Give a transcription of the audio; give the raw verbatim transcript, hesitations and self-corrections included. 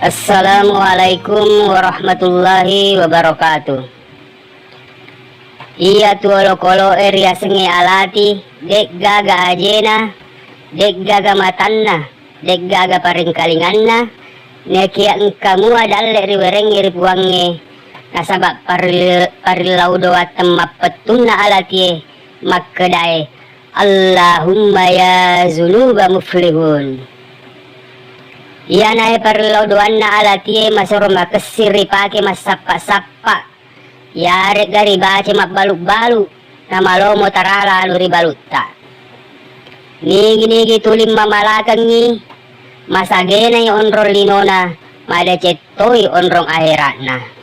Assalamualaikum warahmatullahi wabarakatuh. Iyatu olokolo'e riasengnge alati, de'gaga ajena, de'gaga matanna, de'gaga paringkalinganna, naekiya engka mua dalle riwerengnge ri Puangnge, nasaba paril-, parillau doang temmappettunna alatie makkedae, "Allahumma ya zunuba muflihun." Iyanae parillau doanna alatie masero makessing ripake massappa-sappa, yaregga ribaca mabbalu-balu, namalomo tara lalo ri balutta. Nigi-nigi tuli mamalakengngi, masagenai onrong linona, madeceng toi onrong ahera'na.